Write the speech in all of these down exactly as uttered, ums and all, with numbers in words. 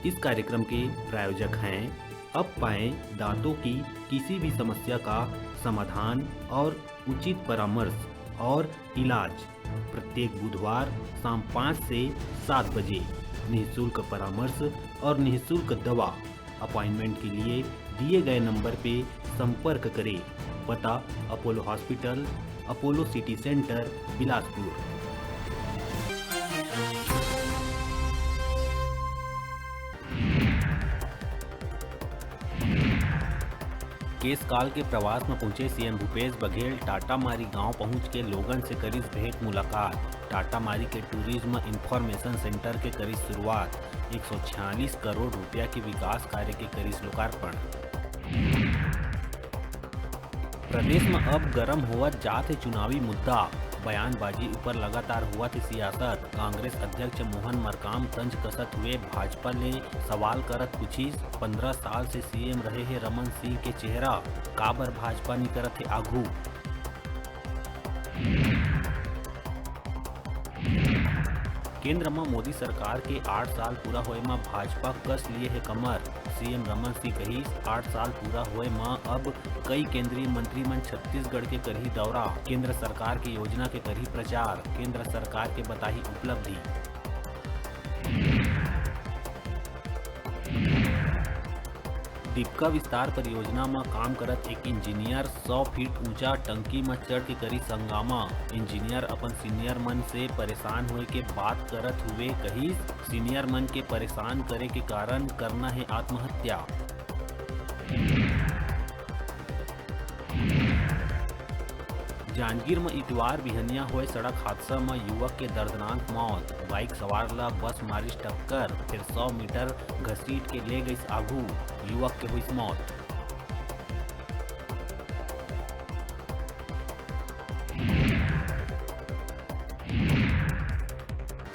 इस कार्यक्रम के प्रायोजक हैं अब पाएं दांतों की किसी भी समस्या का समाधान और उचित परामर्श और इलाज। प्रत्येक बुधवार शाम पाँच से सात बजे निःशुल्क परामर्श और निःशुल्क दवा। अपॉइंटमेंट के लिए दिए गए नंबर पे संपर्क करें। पता: Apollo hospital, Apollo city centre, Bilaspur. Keshkal के प्रवास म पहुंचे सीएम भूपेश बघेल टाटामारी गांव पहुंच के लोगन से करिस भेंट मुलाकात। टाटामारी के टूरिज्म इंफॉर्मेशन सेंटर के करिस शुरुआत। एक सौ छियालीस करोड़ रुपया के विकास कार्य के करिस लोकार्पण। प्रदेश म अब गरम होवत जात हे चुनावी मुद्दा। बयानबाजी ऊपर लगातार होवत हे सियासत। कांग्रेस अध्यक्ष मोहन मरकाम तंज कसत हुए भाजपा ले सवाल करत पूछिस, "पन्द्रह साल से सीएम रहे हे रमन सिंह के चेहरा, काबर भाजपा नी करत हे आघू?" केंद्र म मोदी सरकार के आठ साल पूरा होए म भाजपा कस लिए हे कमर। सीएम रमन सिंह कहिस, आठ साल पूरा होए म अब कई केंद्रीय मंत्री मन छत्तीसगढ़ के करही दौरा, केंद्र सरकार के योजना के करही प्रचार, केंद्र सरकार के बताही उपलब्धि। दीपका विस्तार परियोजना म काम करत एक इंजीनियर सौ फीट ऊंचा टंकी म चढ़ के करिस हंगामा। इंजीनियर अपन सीनियर मन से परेशान होए के बात करत हुए कहिस, सीनियर मन के परेशान करे के कारण करना हे आत्महत्या। जांजगीर म इतवार बिहनिया होए सड़क हादसा म युवक के दर्दनाक मौत। बाइक सवार ल बस मारिस टक्कर, फिर सौ मीटर घसीट के ले गइस आघू, युवक के होइस मौत।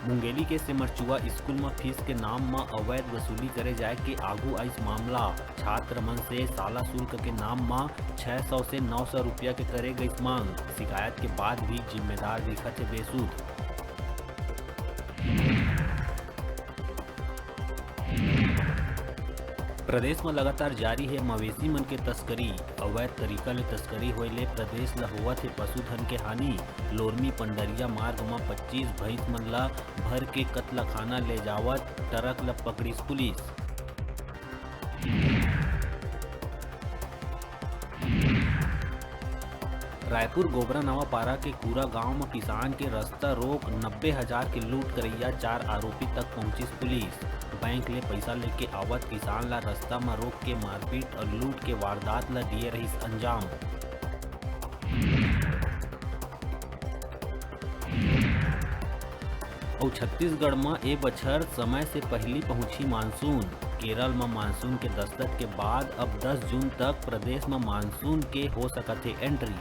मुंगेली के सेमरचुआ स्कूल म फीस के नाम म अवैध वसूली करे जाए के आगू आइस मामला। छात्र मन से शाला शुल्क के नाम म छह सौ से नौ सौ रुपया के करे गइस मांग। शिकायत के बाद भी जिम्मेदार दिखत हे बेसुध। प्रदेश म लगातार जारी हे मवेशी मन के तस्करी। अवैध तरीका ले तस्करी होए ले प्रदेश ल होवत हे पशुधन के हानि। लोरमी पंडरिया मार्ग म पच्चीस भैंस मन ल भर के कतलाखाना ले जावत ट्रक ल पकड़िस पुलिस। रायपुर गोबरा नवापारा के कूरा गांव म किसान के रस्ता रोक नब्बे हजार के लूट करइया चार आरोपी तक पहुंचिस पुलिस। बैंक ले पइसा लेके आवत किसान ला रस्ता म रोक के मारपीट अउ लूट के वारदात ला दिए रहिस अंजाम। अउ छत्तीसगढ़ म ए बछर समय से पहिली पहुंची मानसून। केरल म मानसून के दस्तक के बाद अब दस जून तक प्रदेश म मानसून के हो सकत हे एंट्री।